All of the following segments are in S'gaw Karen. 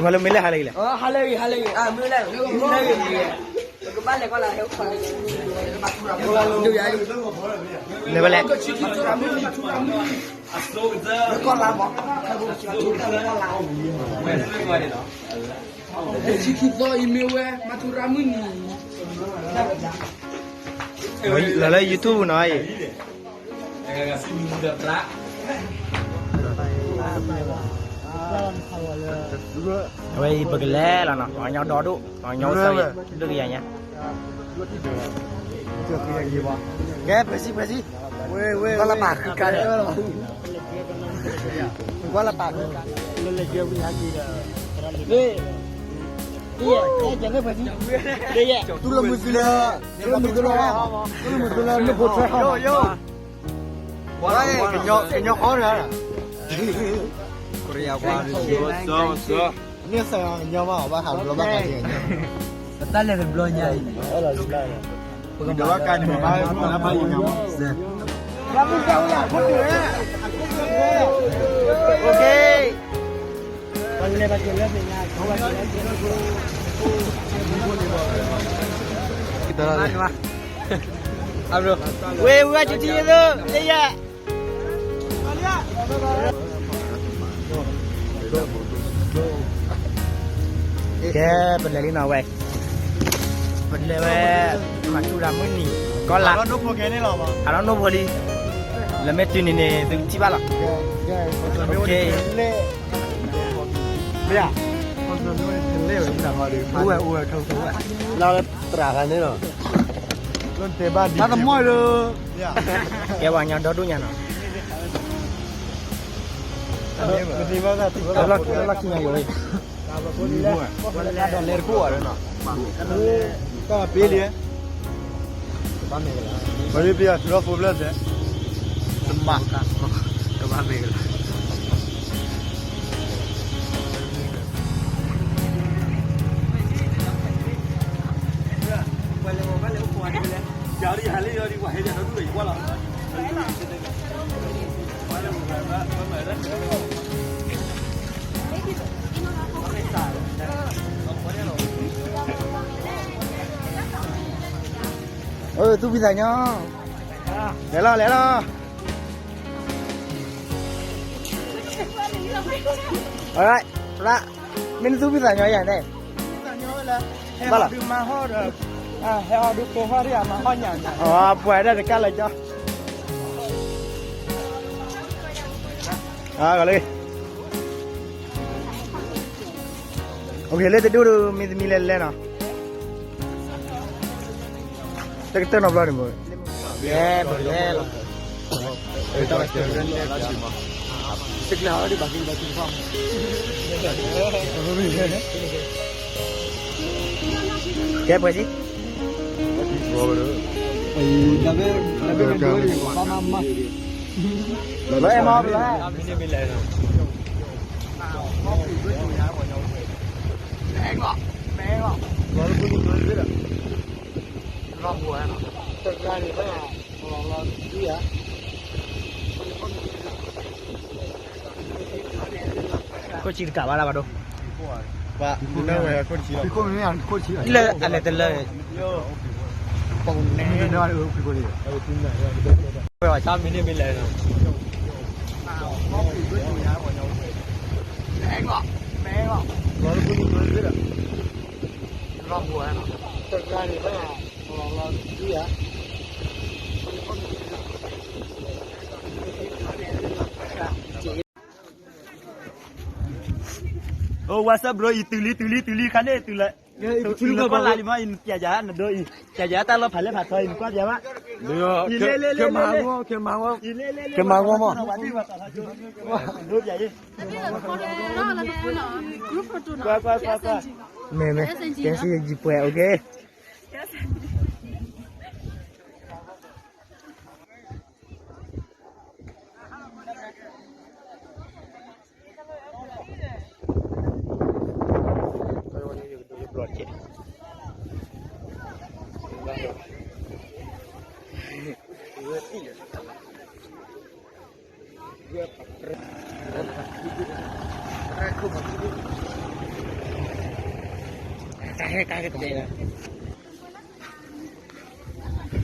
လၢမ့ၢ်လဲၣ်ဟါလၢအံၤလဲၣ်, ပကဘၣ်လဲၤကီၢ်လၢ လဲၤဘၣ်လဲၣ်, လၢ YouTube နီၤအံၤ အဝဲအံၤပကလဲၤလီၤနီၤ, ပှၤကညီဒီဒိၣ် ပှၤကညီစၢ်အံၤ ဒုးကယၤညါ, ကဲဖှဲးစံဖှဲးစံ, ကွၢ်လၢပာ်ဃုကါ, ကွၢ်လၢပာ်ဃုကါ, တူၢ်လၢမုၢ်သုလၢ, တူၢ်လၢမုၢ်သုလၢ, တူၢ်လၢမုၢ်သုလၢမ့ၢ်ဖိထွဲဟီ, ကညီဃီန့ၣ်, ကရယၤပှၤ, န့ၣ်စၢ်ညီမး ဘၣ်ဟးဘျီဘၣ်ဟးက့ၤ, ပတၢ်လဲၤတဘျီညါအံၤ, ပကဒိးဘၣ်ကါန့ၣ် ပဘၣ်ဘၣ်ယံၤညါမး, ဝ့ၢ်ဝဲကၠူထံယသိး လၢယဲၢ် ကဲ ပလဲၤလံနီၤဝဲ, ပလဲၤဝဲ, မၤထူရၤမုၢ်နံၤ ကီၢ်လါ, ဟးထီၣ်နိၣ်ဖိလံ, လၢမ့ၢ်တုၤန့ၣ်န့ၣ် သုကထံၣ်ဘၣ်လီၤ, လၢသရၣ်ဂၤန့ၣ်လီၤ, တၢ်တမီၢ်လၢ ကဲပှၤကညီဒီဒိၣ်ညါနီၤ, လၢလီၢ်ခံညါယိၤ, တၢ်ပ့လံ, ပ့လံ, ပှၤသုးဖိဖျၢၣ်သဲး, တမ့ၢ်, တဘၣ်မ့ၢ်ကလါ အၢ သူၣ်ဖှံသးညီ, လဲၤလီၤ လဲၤလီၤ, လၢ မ့ၢ်နသူၣ်ဖှံသးညီယၤန့ၣ်, ဘၣ်လီၤ, ဟဲအီၤဒုးမၤဟီၣ်ဒီး, ဟဲအီၤဒုးကိးဟီၣ်ဒံး မၤဟီၣ်ညၣ်, ပှၤဒၣ်တကၢ်လၢကၠီ, ဂီၤလံ လၢတဒူၣ်ဒုး မ့ၢ်တမံၤလဲၤလဲၤနီၤ, တကတၢၢ်နီတဘျီန့ၣ်မ့ၢ်, လဲၤပလဲၤလီၤ, ကဲပှဲၤစံ လၢအဲၣ်မီဘျီ ခိၣ်ဆံတကးဘၣ်လၢဘၣ်ဒိ, လၢအလဲၤတလၢ, ပှၤမ့ၢ်န့ၢ်မ့ၢ်လဲၤ အိၣ် WhatsApp bro အံၤ တုၤလံ တုၤလံ တုၤလံ ခါန့ၣ် တုၤလၢ တုၤလၢကီၢ်ပှၢ်လၢ်လံမး အံၤ နပျဲယၤ နဒိအံၤ ပျဲယၤတၢ်လီၢ်ဖးလဲၢ်ဖးထီအံၤ နကွၢ်ပျဲမး ကဲမၤဝဲ ကဲမၤဝဲ ကဲမၤဝဲမး ကွၢ်ကွၢ်ကွၢ်ကွၢ် မ့ၢ်မ့ၢ် ကဲစံယပှဲၤ OK ဝဲ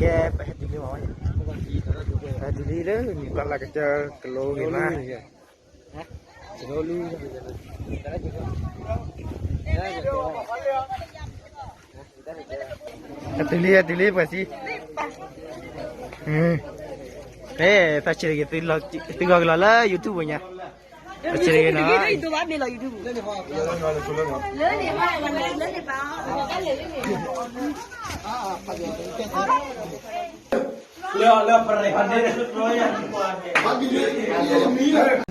ကဲ ပဟဲတုၤလံမး, ဟဲတုၤလံလၢမံၤကီၢ်လၢကစၢၢ်ကလိဂ့ၤမး, ဟဲတုၤလံ ဟဲတုၤလံ ပှၤစံ, ဖဲသးဆံးတဂ့ၤ သုဂီၢ်ကလီၤလၢ YouTube ညါ, သးဆံးတဂ့ၤနီၤ,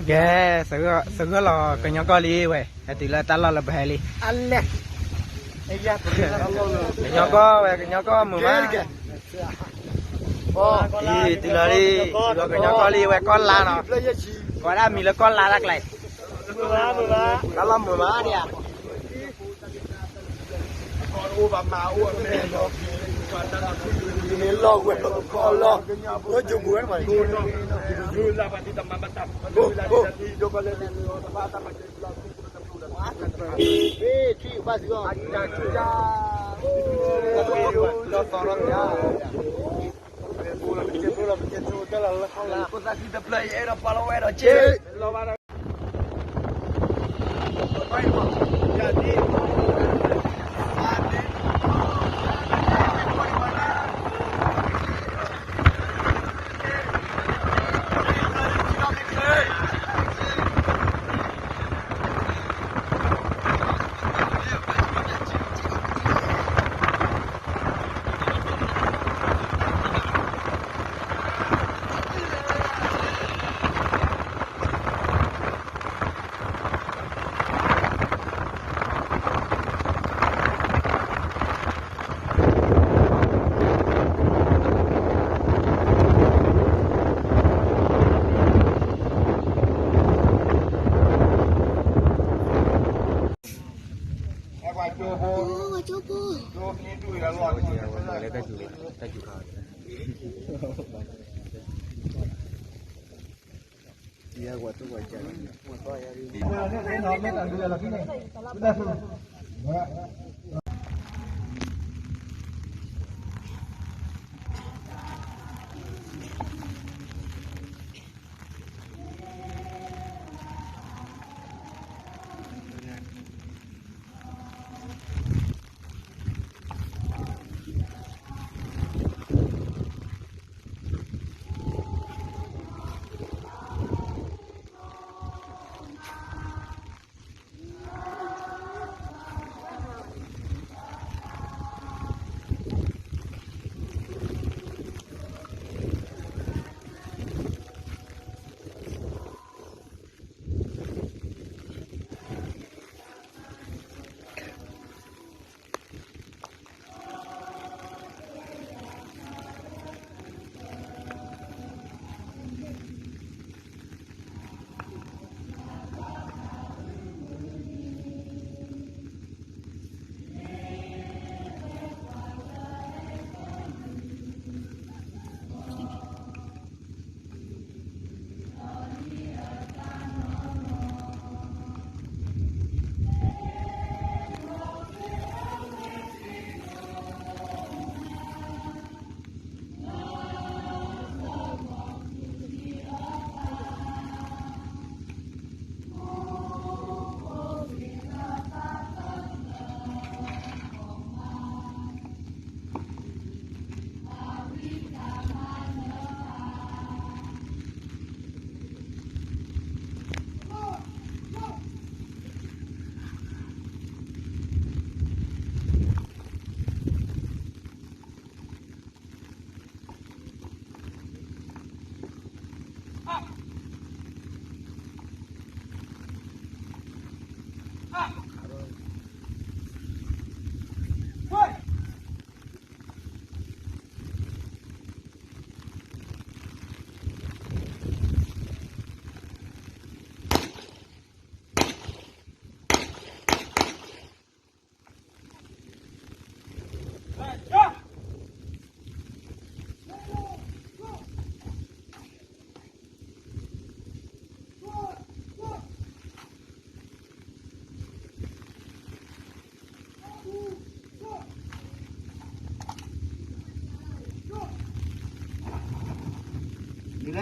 ကဲ, သဂၢၢ်လီၤကညီကီၢ်လံဝဲ, ဟဲတုၤလၢတၢ်လီၢ်လၢပဟဲလံ, ကညီကီၢ်ဝဲ ကညီကီၢ်မုာ်မး, အံၤ တုၤလီၤလံ, တုၤလီၤကညီကီၢ်လံဝဲ ကီၢ်လါနီၤ, ကိးဒၣ်မံၤလၢကီၢ်လါတၢ်ကျဲ, တၢ်လီၢ်မုာ်မးဒံးဧါ.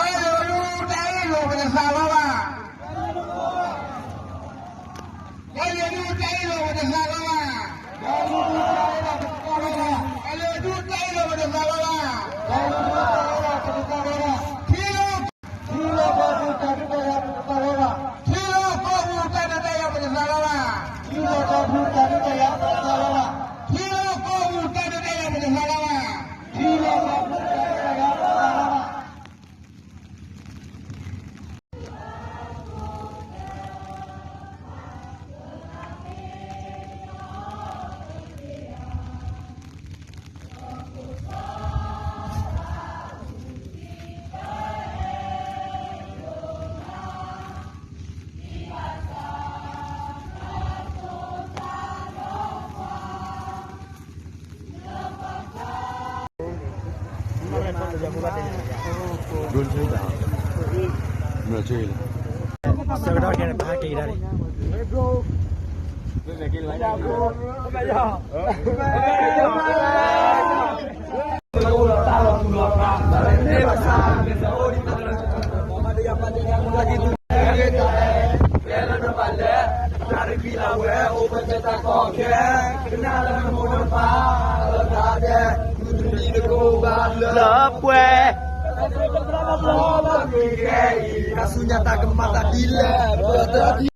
ကီၢ်ယိၤဒူတၢ်အ့ၣ်လိာ်ပတသးလီဘၣ်. ကီၢ်ယိၤဒူတၢ်အ့ၣ်လိာ်ပတသးလီဘၣ်. ကီၢ်ယိၤဒူတၢ်အ့ၣ်လိာ်ပတသးလီဘၣ်. ထံလီၢ်ကီၢ်ပူၤတၢ်ဒုးတၢ်ယၤပတသးလီဘၣ်. ထံလီၢ်ကီၢ်ပူၤတၢ်ဒုးတၢ်ယၤပတသးလီဘၣ်. ထံလီၢ်ကီၢ်ပူၤတၢ်ဒုးတၢ်ယၤပတသးလီဘၣ်. ထံလီၢ်ကီၢ်ပူၤတၢ်ဒုးတၢ်ယၤပတသးလီဘၣ်. ဆၢကတီၢ်ခဲအံၤ ပဟဲက့ၤကဒါန့ၣ် လၢပှဲၤ တၢ်ဆူညါတၢ်ကမၤသးဒ်လဲၣ် ပတ